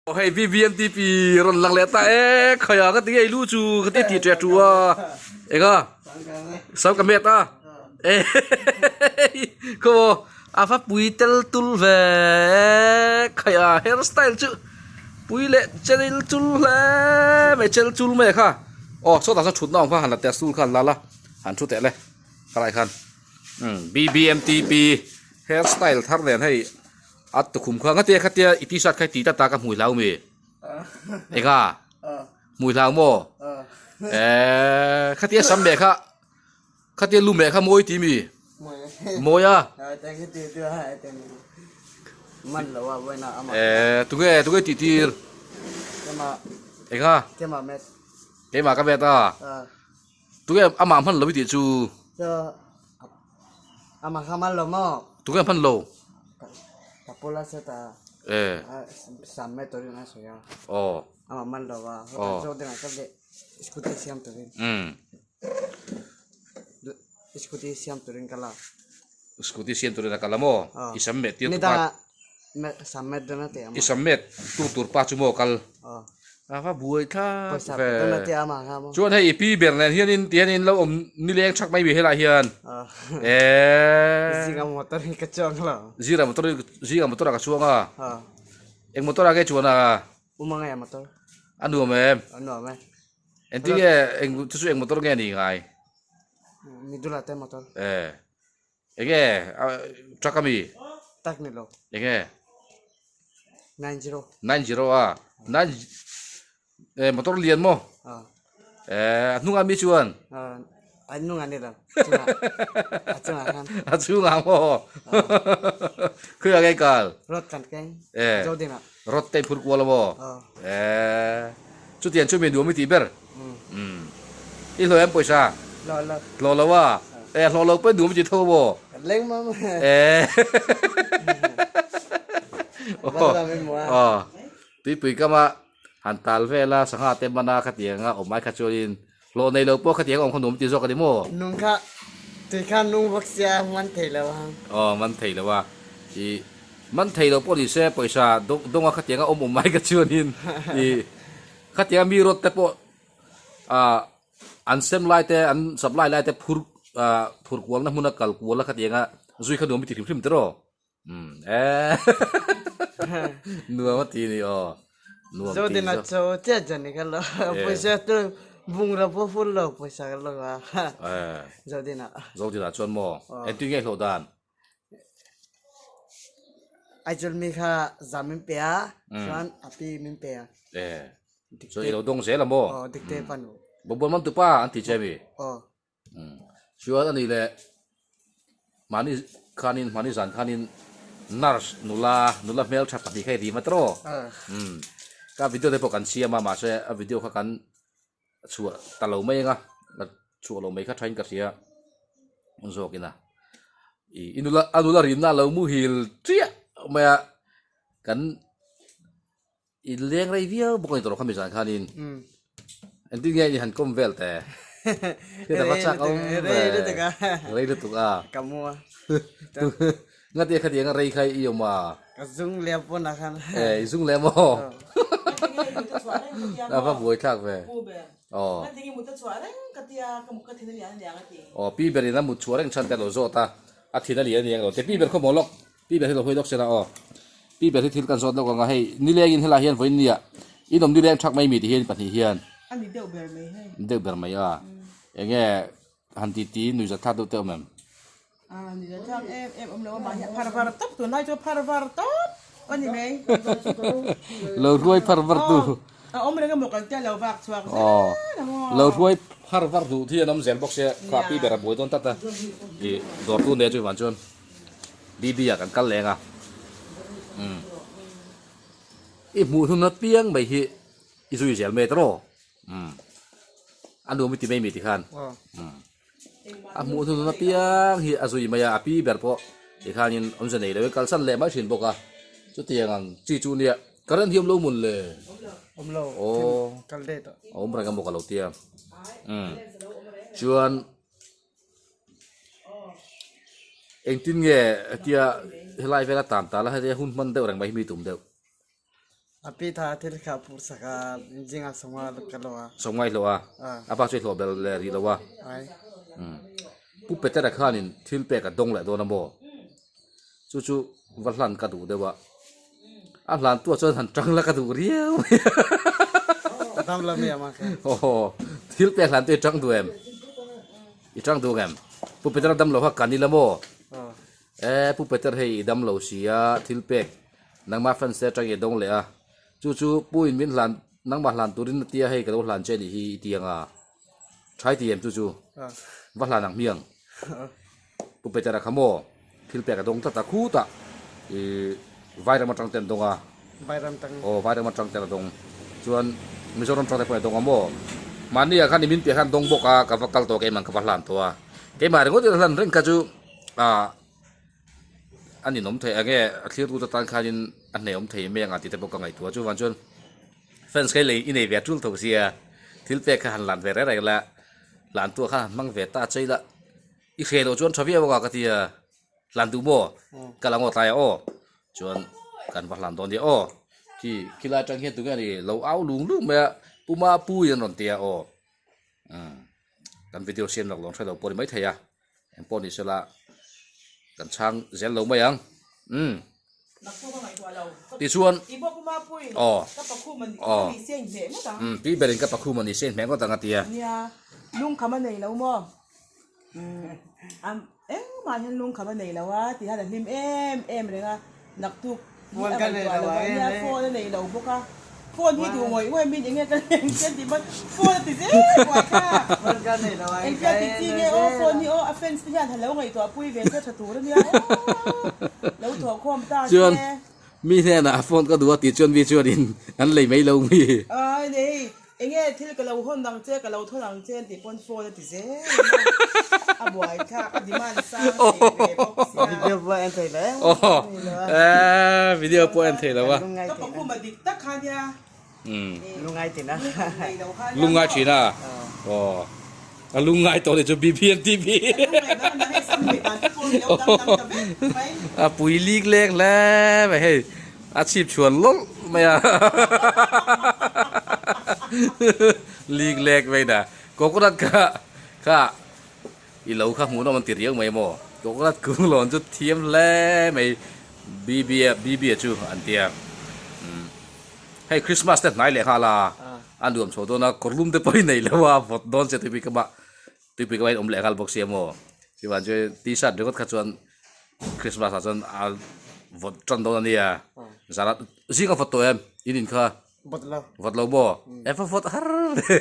Hei BBMTP rawn lang leh ta e khaia ka ti ngei lu chu ka ti ti ṭe ṭu a enga sam ka met a e khaw a va pui tel tul ve khaia hair style chu pui leh chel chul hle mai chel chul mai kha aw sawtah sawn thutna awm kha han la teh a stool kha han la la han thu teh le khalai khan BBMTP hair style thar nen hei. A tukhum kha ngatia khatia i t-shirt kha i ti tlat a ka hmui hlau mi? Enga? Hmui hlau maw? Eee khatia sam meh kha khatia lu meh kha mawi ti mi? Mawi a? Eee tunge tunge tih tir? Enga? Keimah ka met a? Tunge amah hman lo i tih chu? Amah kha hman lo maw? Tunge hman lo? Ka pula set a. Eh. Sam mai turin a sawi a. Aw. Amah hman lo a. Aw. Zawk dingah ka leh scooty siam turin. Um. Scooty siam turin ka la. Scooty siam turin a kal a maw? I sam met tir tu pa. Nidangah sam met dawn a ti a maw? I sam met tu tur pa chu maw kal? Aw. A va buai thlak Pawisa pe dawn a ti a mah kha maw? Chuan hei i pi ber nen hianin tihianin lo awm nileng chhak mai mi helai hian. Eee. Zinga motor hi ka chuang lo. Zinga motor zinga motor ah ka chuang a. Aw. Eng motor ah nge chuan a? U Mangaia motor. A nuam em? A nuam e. Engtin nge eng chu chu eng motor nge ni ngai? Midula te motor. Ee. Enge truck ami? Truck ni lo. Enge? 90. 90 a. Nine eh motor lian maw? Ah. Eh a hnungah mi chuan? Ah a hnungah ni lo. A chungah khan. A chungah maw? Khawiah nge kal? Road kan keng. Eh. Zodinah. Road te phur kual a maw? Ah. Eh chutiang chu mi nuam i tih ber? Umm. I hlawh em pawisa? Hlawh lo. Hlawh lo a? Eh hlawh lo pawh i nuam i ti tho maw? Ka leng mam. Eh. Van lam i hmu a. Aw. Tuipui kama han tal vel a sangha te hman a khatiang a awm ai kha chuanin hlawh nei lo pawh khatiang a awm kha nuam i ti zawk a ni maw? Nung kha tui kha nung bawk sia man thei lo a. Aw man thei lo a. I man thei lo pawh ni se pawisa dawng a khatiang a awm awm ai kha chuanin i Khatiang a mi rawt te pawh ah an sem lai te an supply lai te phur ah phur kualna hmuna kal kual a khatiang a zui kha nuam i ti hrim hrim tiraw umm eehh nuam a ti ni aw nuam ti Zodin a zawk cho chiah chuan ni kha lo pawisa chu bungraw pawh fur lo pawisa ka lo a eh Zodin ah Zodin ah chuan maw engtin nge hlawh dan Aizawl mi kha zam min pe a chuan a pi min pe a. Eh chuan i lo dawng zel a maw? Aw dikte fanu. Bawkbawn man tupa an ti che mi? Aw. Chuan a nih leh mahni khanin mahni zan khanin nurse nula nula hmeltha pahnih kha i rim a tawh. Ka video te pawh kan siam a mahse a video kha kan chhuah ta lo mai anga chhuah lo mai kha thain ka hria zawk ina ih i nula a nula rinna a lo muhil chiah mai a kan in leng rei viau bawk a ni tawh khami zan khanin engtin nge i han kawm vel te hriat a va chak awm ve rei lutuk a Ngati khatiang a rei kha i awm a? Ka zung lem pawn ah khan. Eh, i zung lem aw. A va buai thlak ve. Aw. Aw, pi ber in a mut chhuah reng chhan te a lo zawt a, a thin a lian a ni ang lo. Te pi ber khaw maw lawk, pi ber hi lo hawi lawk se la aw. Pi ber hi thil kan zawt lawk ang a, hei nileng in helai hian vawiin nia in awm nileng thak mai mi ti hian pahnih hian. A ni deuh ber mai hei. Deuh ber mai a. Enge han ti ti nuih zat thlak deuh te awm em? Ah ni lo thlak em em awm lo a mahni a phar var tawp tunlai chu a phar var tawp a ni mai. Lo hruai phar var tu. A awm reng emaw kan tia lo vak chhuak zel a maw. Lo hruai phar var duh hi an awm zel bawk sia kha pi ber a buai dawn tlat a. I dawr tu nen chu van chuan BB ah kan kal leng a. Umm i hmuh hnun apiang mai hi i zui zel mai tawh rawh. Umm a nuam i ti mai mi ti khan. Umm. A hmuh hnun apiang hi a zui mai a, a pi ber pawh tikhanin awmze nei loin kalsan leh mai thin bawk a, chutiang ang chi chu nia current hi awm lo mun le? Awm lo, aw kal daih tawh. A awm reng a maw ka lo tia. Umm chuan engtin nge hetia helai vela tan tala hetia hun hman deuh reng mai hi mi tum deuh? A pi tha thil kha pur sak a zingah sawmnga ka hlawh a. Sawmnga i hlawh a? A bak chu i hlawh bel leh rih lo a. Ai. Pu Petera khanin thil pek a dawng leh dawn a maw? Chu chu va hlan ka duh deuh a. A hlan tuah chuan han tang la ka duh riau mai a. A dam la mi a mah kha. Aw, thil pek hlan tu i tang duh em? I tang duh em? Pu Petera dam lo kha kan ila maw? E, Pu Peter hei i dam lo si a, thil pek nangmah fans te atang i dawng leh a. Chu chu Pu in min hlan, nangmah hlan turin a tia hei ka lo hlan che nih hi i ti ang a. Tha i ti em chu chu? Va hlan ang hmiang. Pu Petera kha maw thil pek a dawng tlat a khutah i Vairam atang te an dawng a. Vairam tang. Aw Vairam atang te an dawng. Chuan Mizoram tang te pawh an dawng a maw. Mahni ah khan i min piah khan dawng bawk a ka va kal tawh keimah ka va hlan tawh a. Keimah ringawt in a hlan reng kha chu ah a ninawm thei ang nge a thlir tute tan khanin a hneawm thei mai ang a tih te pawh ka ngaihtuah chuvang chuan fans kha i lei i nei ve tul tho sia thil pek kha han lan ve reng reng la hlan tuah kha han hmang ve ta chei la i hre loh chuan tha viau ang a ka ti a hlan duh maw ka la ngawt lai a aw chuan kan va hlan dawn nia aw khi khilai atang hian tunge ni lo au lung lung mai a puma pu in an rawn ti a aw umm kan video siam lak lawng hre lo pawh ni maithei a. Eng pawh ni sela kan chhang zel lo mai ang. Umm. Tichuan aw aw umm tui berin ka pakhum a ni se inhmeh ngawt ang a ti a. Nia lungkham a nei lo maw? Engmah hian lungkham a nei lo a ti hian a hlim em em reng a naktuk hi a ngaihtuah lo a nia phone a nei lo bawk a phone hi duh ngawih ngawih min enge ka eng che tih pawn phone a ti zel buai kha engtia ti chi nge aw phone hi aw a fans te hian ha lo ngaihtuah pui ve che tha tur a nia aw lo thawh khawm ta che chuan mi hnenah phone ka duh a tih chuan mi chuanin an lei mai lo mi. Ai nei Enge thil ka lo hawn ang che, ka lo thawn ang che an tih pawn phone a ti zel a, a buai thlak, a demand sang thei ve bawk sia. Video pawh en thei lo em? Aw, eh video pawh en thei lo a. Ka pakhum a dik tak kha nia. Lungngai thin a. Lungngai thin a. Aw. A lungngai tawh nih chu BBMTV. A pui lik lek hle mai hei. A chhip chhuan lawlh mai a. Lik lek mai na. Coconut kha kha i lo kha hmuhnawm an ti riau mai maw. Coconut kung lawn chu thiam hle mai BB BB chu an tia. Hei Christmas te hnai leh nghal a, a nuam chho dawn a, kawrlum te pawh i nei lo a, vawt dawn che tupui ka mah tupui ka mah in awm leh nghal bawk sia maw. Chuvang chuan t-shirt ringawt kha chuan Christmas ah chuan a vawt tan dawn a nia. Zan ah zing a vawt tawh em in in kha? Vawt lo. Vawt lo maw? E va vawt har ve.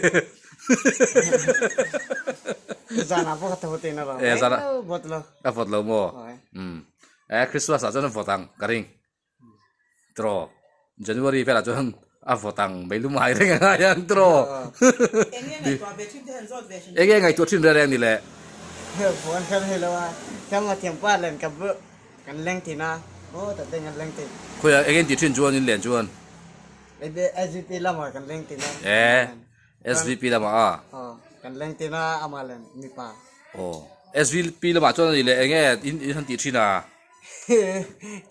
Zan ah pawh ka tho tihna lo. E zan ah vawt lo. A vawt lo maw? E Christmas ah chuan a vawt ang ka ring. Tiraw January velah chuan a vawt ang mai lum ai reng a ngai ang tiraw. Enge ngaihtuah ve thin te han zawt ve hrim. Enge ngaihtuah thin reng reng ni le. Phone kha hei lo a ka ma thiam pa len ka bu kan leng thin a aw ta te kan leng thin. Khawiah enge in tih thin chuan in len chuan. SVP lamah kan leng thin a. E SVP lamah a. Aw kan leng thin a amah len mipa. Aw SVP lamah chuan a ni le enge in han tih thin a.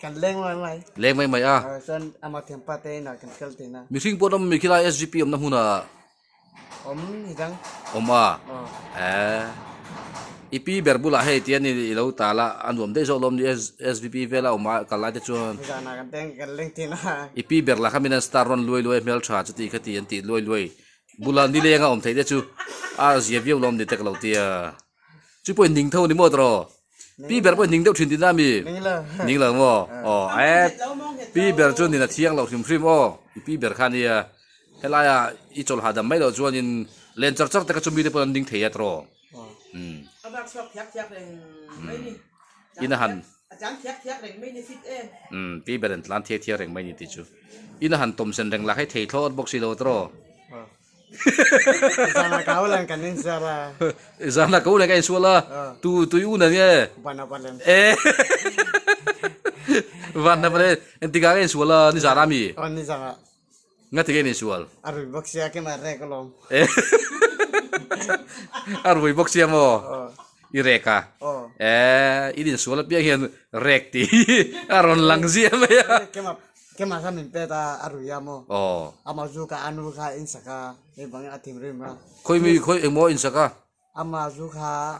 Kan leng mai mai. Leng mai mai a. Chuan ama thiampa te inah kan kal thin a. Mihring pawh an awm mi khilai SGP awmna hmunah. Awm hi dang. Awm a. Eh. I pi ber bulah hei tian i lo tal a, a nuam daih zawk lawm ni SVP vela awm a kal lai te chuan. Zanah kan teng kan leng thin a. I pi ber lah kha min an star rawn luai luai a hmeltha chuti khati an tih luai luai. Bula nilenga awm theih te chu a zia viau lawm ni te ka lo tia. Chu pawh in ning tho ni maw tawh? Pi ber pawh in ning deuh thin tihna mi? Ning lo. Ning lo maw? Aw e pi ber chu nin a thiang loh hrim hrim aw. I pi ber kha nia helaia i chawlh hahdam mai loh chuanin len char char te kha chu mite pawh an ning thei a tawh. Umm. A vak chhuak thiak thiak reng mai ni. In a han. A tlan thiak thiak reng mai ni fit em. Umm pi ber in tlan thiak thiak reng mai ni tih chu. In a han tawm sen reng lah hei thei thlawt bawk si lo tawh. Zana ka ulan kan insual a. Zana ka ulan ka insual a. Tu tui u na nge? Van na palen. Eh. Van na palen. Entika ka insual a ni zana mi? Oh ni zana. Nga tige ni sual? A rui bawk sia ke ma rek alawm. Eh. A rui bawk sia maw? I rek a? Oh. Eh, i insual apiang hian rek tih a rawn lang ziah mai a. Ke ma. Keimah kha min pet a, a rui a maw? Aw. Amah zu kha a nu kha in sak a, hei bangin a thinrim a. Khawi mi khawi engmaw in sak a? Amah zu kha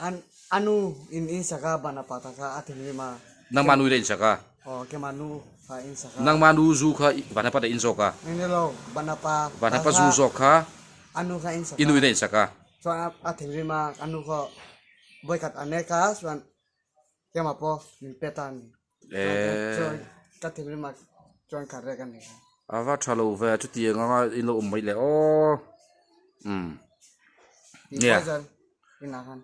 a nu in in sak a, ban a pata kha a thinrim a. Nangmah nu in sak a? Aw, keimah nu kha in sak a. Nangmah nu zu kha van a pata in zawk a? Ni lo, ban a pa Van a pa zu zawk kha a nu kha in sak a. I nu in a in sak a? Chuan a thinrim a, a nu kha vawikhat a nek a, chuan Keimah pawh min pe ta a ni. Chuan ka thinrim ah chuan ka rek a ni. A va tha lo ve chutiang anga in lo awm mai le aw. Umm. Nia.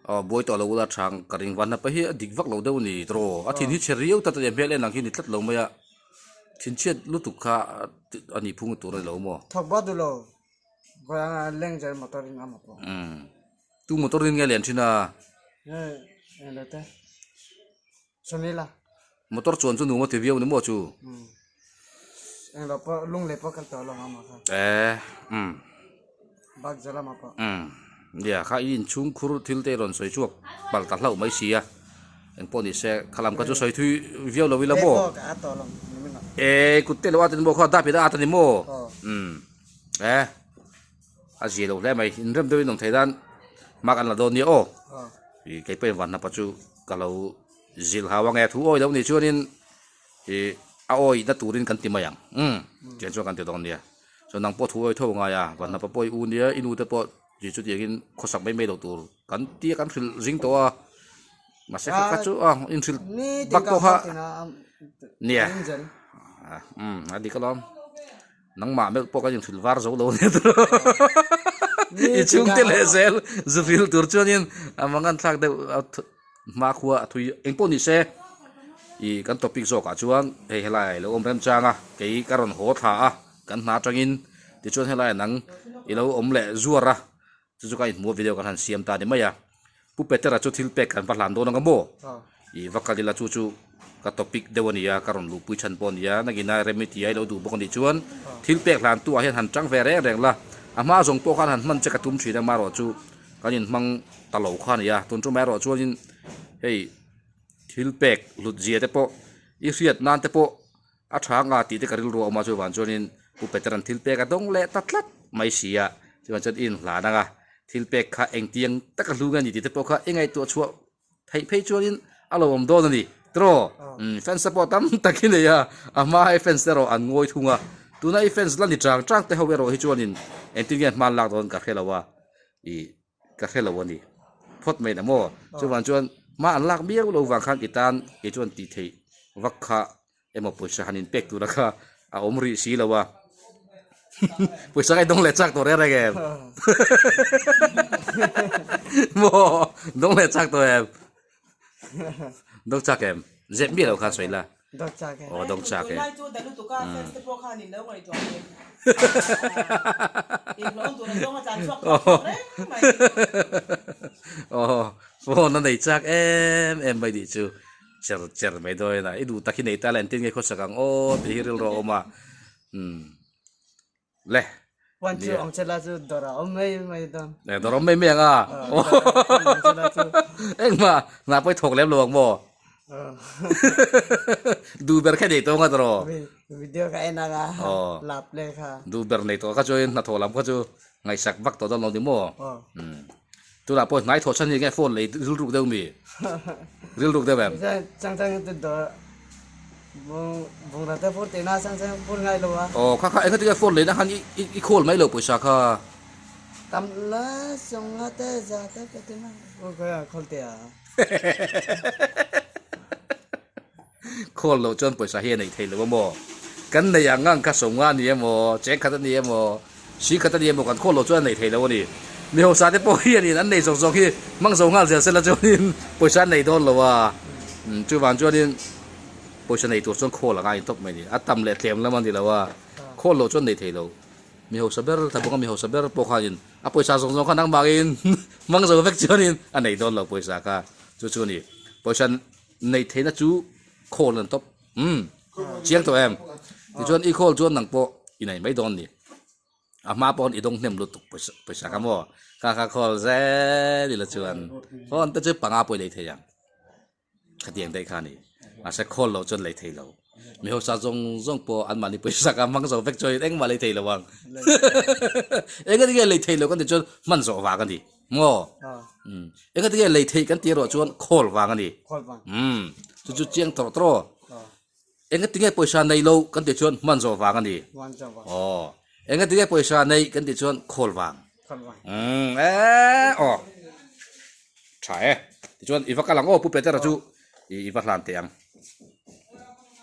Aw buai tawh lo ula thang ka ring van hapa hi a dik vak lo deuh a ni tawh. A thin hi chhe riau ta ta hmel en ang hi ni tlat lo mai a. Thinchhiat lutuk kha a nih phung tur a ni lo maw. Thawk bawk duh lo. Leng zel motor in a mawh pawh. Umm. Tu motor in nge lian thin a? Motor chuan chu nung a ti viau ni maw chu? Eh umm umm nia kha i inchhung khur thil te i rawn sawi chhuak palh ta hlauh mai si a engpawh ni se khalam kha chu sawi thui viau lo ila maw? Eh kut te lo at a ni maw kha dap in a at a ni maw? Umm eh. A zia lo hle mai, inrem deuhin awm thei dan hma kan la dawn nia aw. Ih kei pawhin van hnapa chu ka lo zilh hau ang e, thu awi lo nih chuanin ih a awi na turin kan ti mai ang umm tiang chuan kan ti dawn nia. Chuan nang pawh thu awi tho ngai a, van hnapa pawh i u nia i nu te pawh tih chu tiangin khawsak mai mai loh tur kan tia kan hrilh zing tawh a, mahse kha kha chu a inhrilh bak pawh kha nia umm a dik alawm. Nangmah meuh pawh kan inhrilh var zo lo nia tawh. I chhungte leh zel zu vil tur chuanin a mangan thlak deuh a hma khua a thui engpawh ni se i kan topic zawkah chuan hei helai a lo awm remchang a kei ka rawn haw thla a kan hna atangin tichuan helai ah nang i lo awm leh zuar a Chu chu ka inhmuh a video kan han siam ta ni mai a, Pu Petera chu thil pek kan va hlan dawn anga maw? I va kal ila chu chu ka topic deuh a nia, ka rawn luhpui chhan pawh a nia, nagina rem i ti a i lo duh bawk a nih chuan thil pek hlan tu ah hian han tang ve reng reng la, a hma zawng pawh khan han hman che ka tum thin a marawh chu kan inhmang ta lo kha a nia, tun chu mai erawh chuanin hei thil pek hlut zia te pawh i hriat nan te pawh A tha nga tih te ka rilru a awm a chuvang chuanin Pu Peter-a'n thil pek a dawng leh ta tlat mai si a, chuvang chuan i inhlan ang a, thil pek kha engtiang taka hlu nge ni tih te pawh kha i ngaihtuah chhuah theih phei chuanin a lo awm dawn a ni. Tiraw? Umm fans te pawh tam tak i nei a, a hma i fans te erawh an ngawi thung a, tuna i fans la ni chang chang te ho erawh hi chuanin engtin nge hman lak dawn ka hre lo a, ih. Ka hre lo a ni. Phawt mai la maw? Chuvang chuan hma an lak miau lo vang khan i tan kei chuan tih theih vak kha emaw pawisa han inpek tura kha a awm rih si lo a. Pawisa kha i dawng leh chak tawh reng reng em? Maw? Dawng leh chak tawh em? Dawng chak em? Zep miah lo khan sawi la. Dawng chak e. Aw dawng chak e. Tunlai chu Dalutuka fans te pawh khan in lo ngaihtuah ve. Inhlawm tur a zawng a tlan chhuak chhuak chhuak reng mai. Aw phone a nei chak em em mai nih chu cher cher mai dawn a. I duh tak hi nei ta la engtin nge khawsak ang aw tih hi rilru a awm a. Umm. Le. Puan chu awm che la chu dawr a awm mai mai dawn. E dawr awm mai mai ang a. Engmah hna pawh i thawk lem lo ang maw? Duh ber kha nei tawh ang a tawh. Video ka en ang a lap le kha. Duh ber nei tawh kha chuan hna thawh lam kha chu ngaihsak vak tawh dawn lo ni maw? Tunah pawh hnai thawh chhan hi nge phone lei rilruk deuh mi? Rilruk deuh em? Chang chang chu dawr bungrate phur tihna chang chang phur ngai lo a. Aw kha kha engati nge phone leina khan i call mai lo pawisa kha? Tam la sawng te za te pe tina call te a. Call loh chuan pawisa hi a neih theih lo a maw? Kan nei ang ang kha sawm nga a ni emaw, cheng khat a ni emaw, si khat a ni emaw kan call loh chuan a neih theih lo a ni. Mi hausa te pawh hianin an nei zawk zawk hi hmang zo nghal zel sela chuanin pawisa an nei dawn lo a, chuvang chuanin pawisa nei tur chuan call a ngai tawp mai a ni. A tam leh tlem lam a ni lo a, call loh chuan nei thei lo. Mi hausa ber tha bawk a, mi hausa ber pawh khanin a pawisa zawng zawng kha nangmangin hmang zo vek chuanin a nei dawn lo pawisa kha chu chu a ni. Pawisa Neih theihna chu khawl an tawp. Umm. Chiang tawh em? Tichuan i khawl chuan nang pawh i nei mai dawn ni. A hma pawh i dawng hnem lutuk pawisa pawisa kha maw? Kha kha khawl zel ila chuan phone te chu panga pawh i lei thei ang. Khatiang daih kha a ni. Mahse khawl loh chuan lei thei lo. Mi hausa zawng zawng pawh an mahni pawisa kha hmang zo vek chuan engmah lei thei lo ang. Enga tinge lei thei lo kan tih chuan hman zawh vang a ni maw? Enga tinge lei theih kan tih erawh chuan khawl vang a ni. Chu chu chiang tawrh tawrh aw. Enga tinge pawisa nei lo kan tih chuan hman zawh vang a ni. Aw. Enga tinge pawisa nei kan tih chuan khawl vang. Umm e aw. Tha e. Tichuan i va kal ang aw Pu Petera chu i va hlan teh ang.